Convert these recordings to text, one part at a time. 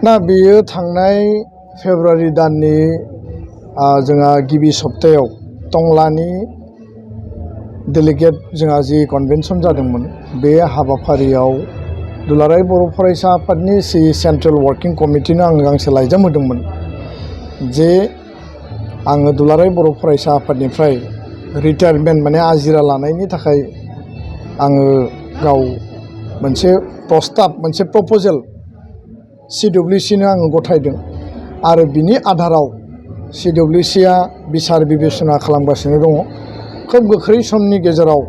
ना बेयो थांनाय फेब्रुवारि दाननि जोंहा गिबि सप्तायाव टंलानि डेलिगेट जोंहा जि कन्वेन्सन जादोंमोन बे हाबाफारियाव दुलाराय बर' फरायसा आफादनि सेन्ट्रेल वर्किं कमिटिनो आङो गांसे लाइजाम होदोंमोन जे आङो दुलाराय बर' फरायसा आफादनिफ्राय रिटायारमेन्ट माने आजिरा लानायनि थाखाय आङो गाव मोनसे प्रस्ताब मोनसे प्रप'जेल CWCनो आङो गथायदों आरो बिनि आधाराव CWCआ बिसार बिबेसना खालामगासिनो दङ। खोब गोख्रै समनि गेजेराव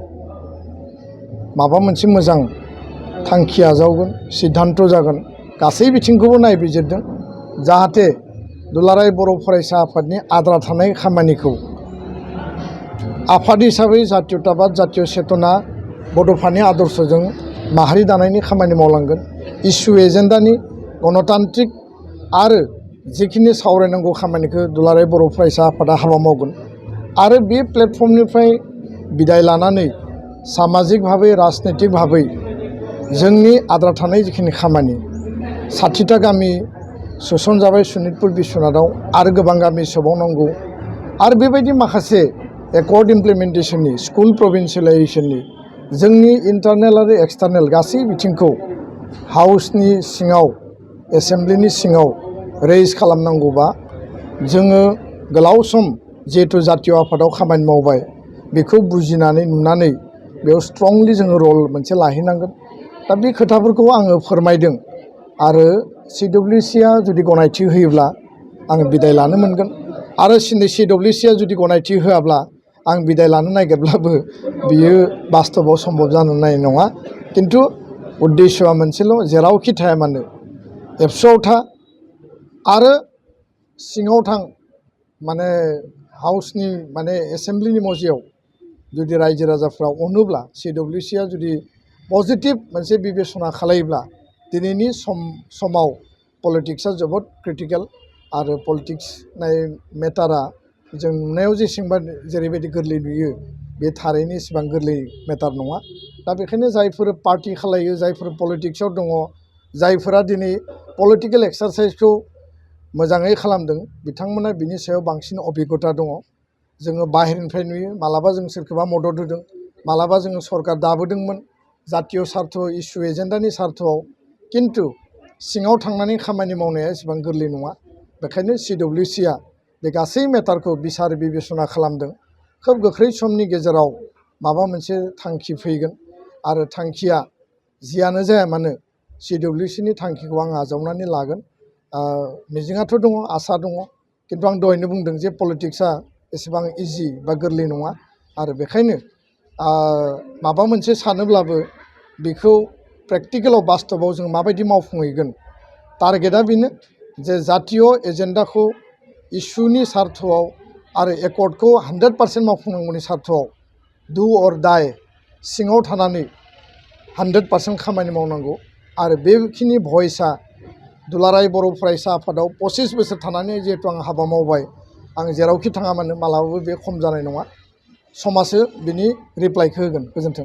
माबा मोनसे मोजां थांखि आजावगोन, सिद्धान्त जागोन, गासै बिथिंखौबो नायबिजिरदों जाहाथे दुलाराय बर' फरायसा आफादनि आद्रा थानाय खामानिखौ आफाद हिसाबै जातीयताबाद जातीय चेतना बड'फानि आदर्शजों माहारि दानायनि खामानि मावलांगोन। इस्यु एजेन्डानि गणतान्त्रिक आरो जिखिनि सावरायनांगौ खामानिखौ दुलाराय बर' फरायसा आफादा हाबा मावगोन आरो बे प्लेटफर्मनिफ्राय बिदाय लानानै सामाजिक भाबै राजनैतिक भाबै जोंनि आद्रा थानाय जिखिनि खामानि 60टा गामि सोसनजाबाय सनितपुर बिश्वनाथआव आरो गोबां गामि सोबावनांगौ आरो बेबायदि माखासे एकर्ड इमप्लिमेन्टेसननि स्कुल प्रभिन्सियेलाइजेसननि जोंनि इन्टारनेल आरो एक्सटार्नेल गासै बिथिंखौ हाउसनि सिङाव एसेम्ब्लिनि सिङाव रेज खालामनांगौबा जोङो गोलाव सम जिहेतु जातीय आफादाव खामानि मावबाय बेखौ बुजिनानै नुनानै बेयाव स्ट्रंलि जोङो रल मोनसे लाहैनांगोन। दा बे खोथाफोरखौ आङो फोरमायदों आरो CWCआ जुदि गनायथि होयोब्ला आं बिदाय लानो मोनगोन आरो CWCआ जुदि गनायथि होआब्ला आं बिदाय लानो नागिरब्लाबो बियो बास्तबाव सम्भब जानो नाय नङा। खिन्थु उद्देश्यआ मोनसेल' जेरावखि थाया मानो एबसुआव था आरो सिङाव थां माने हाउसनि माने एसेम्ब्लिनि मजियाव जुदि रायजो राजाफ्रा अनोब्ला CWCआ जुदि पजिटिभ मोनसे बिबेसना खालायोब्ला दिनैनि समाव पलिटिक्सआ जोबोद क्रिटिकेल आरो पलिटिक्स मेटारा जों नुनायाव जेरैबायदि गोरलै नुयो बे थारैनो इसेबां गोरलै मेटार नङा। दा बेखायनो जायफोर पार्टि खालायो जायफोर पलिटिक्सआव दङ जायफोरा दिनै पलिटिकेल एक्सारसाइसखौ मोजाङै खालामदों बिथांमोना बिनि सायाव बांसिन अभिगता दङ। जोङो बाहेरनिफ्राय नुयो मालाबा जों सोरखौबा मदद होदों मालाबा जोङो सरकार दाबोदोंमोन जातीय सार्थ इस्यु एजेन्डानि सार्थआव खिन्थु सिङाव थांनानै खामानि मावनाया एसेबां गोरलै नङा। बेखायनो CWCआ बे गासै मेटारखौ बिसार बिबेसना खालामदों। खोब गोख्रै समनि गेजेराव माबा मोनसे थांखि फैगोन आरो थांखिया जियानो जाया मानो CWCनि थांखिखौ आं आजावनानै लागोन। मिजिङाथ' दङ, आसा दङ, खिन्थु आं दहायनो बुंदों जे पलिटिक्सआ एसेबां इजि बा गोरलै नङा आरो बेखायनो माबा मोनसे सानोब्लाबो बेखौ प्रेक्टिकेलाव बास्तबाव जों माबायदि मावफुंहैगोन टारगेटआ बेनो जे जातीय एजेन्डाखौ इस्युनि सार्थआव आरो एकर्डखौ 100% मावफुंनांगौनि सार्थआव डु अर डाइ सिङाव थानानै 100% खामानि मावनांगौ आरो बेखिनि भइसआ दुलाराय बर' फरायसा आफादाव 25 बोसोर थानानै जिहेतु आं हाबा मावबाय आं जेरावखि थाङा मानो मालाबाबो बे खम जानाय नङा। समाजो बिनि रिप्लाइखौ होगोन। गोजोन्थों।